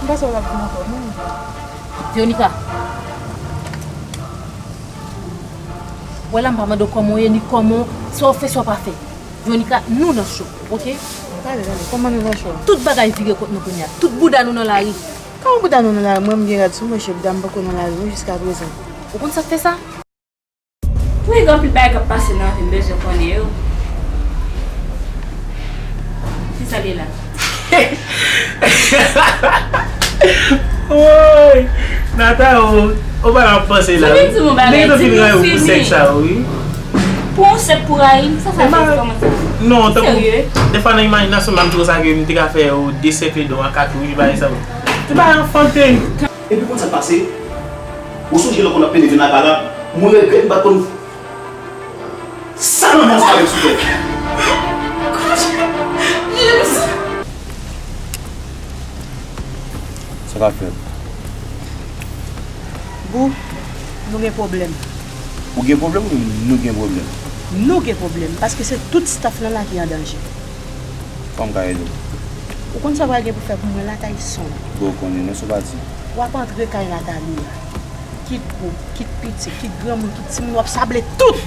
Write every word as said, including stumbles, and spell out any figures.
M panse w t ap vin ankò, non. Veronica. Wè la, m pa mande w kòman w ye, ni kòman w, sa w fè, sa w pa fè. Veronica, nou nan cho, oke? Tande, tande, kòman nou nan cho? Tout bagay vire kont nou kounye a. Tout bouda nou nan lari. Kòman bouda nou nan lari? Mwen, m gen rad sou mwen, chef dam poko nan lari, non, jiska prezan. Ou konn sa k fè sa? Wi, gen anpil bagay k ap pase nan vi m, bezwen konnen yo. Kisa l ye la? Woy! Nata, ou, ou pa nan panse la, wi. Nèg yo fin rayi w pou sèk sa yo, wi. Pou yon sèk pou rayi m, sa sa fè kòman sa? Non, tankou, defwa nan imajinasyon m, m twò sa ke m te ka fè yo desèkle do an kat wouj, bagay sa yo. Se pa enfante. Epi konn sa k pase? Ou sonje lè w konn ap pede vin lakay la, mwen regrèt m pa t konn sa nan mons avèk sou tèt. Sa k ap fèt? Boo, nou gen pwoblèm. Ou gen pwoblèm ou nou gen pwoblèm? Nou gen pwoblèm, paske se tout staff lan la ki an danje. Kòman m ka ede w? Ou konn sa w pral gen pou fè pou mwen la, Tayson? Bon, ou konnen, non, se w pa di. W ap antre kay Nathalie a. Kit gwoup, kit pitit, kit granmoun, kit timoun, w ap sable tout!